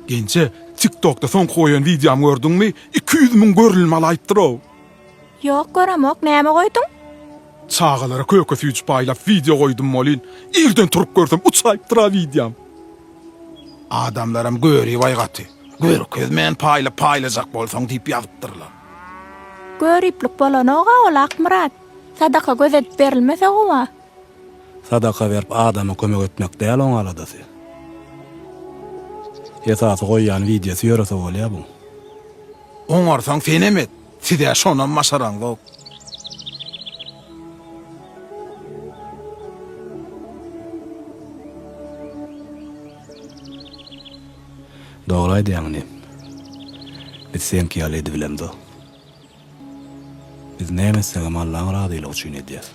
Genje, TikTokda soňky goýan wideomy gördüňmi? 200 müň görülme alaýypdyr-ow. Ýok, göremok, näme goýduň? Çagalara köke süýji paýlap wideo goýdum welin, irden turup görsem uçaýypdyr-a wideom. Adamlaram görip-aý gaty. Görkezmän paýla paýlajak bolsaň diýip ýazypdyrlar. Göriplik bolanok-a ol Akmyrat. Sadaka göz edip berilmese gowa. Sadaka berip adama kömek etmek däl oň aladasy. Esasy goýýan wideosy ýörese bolýa buň. Oňarsaň senem et. Sizä şonam başaraňzok. Dogry aýdýaň inim. Biz seňki ýaly edibilemzok. Biz näme etsegem Allaň razylygy üçin edýäs.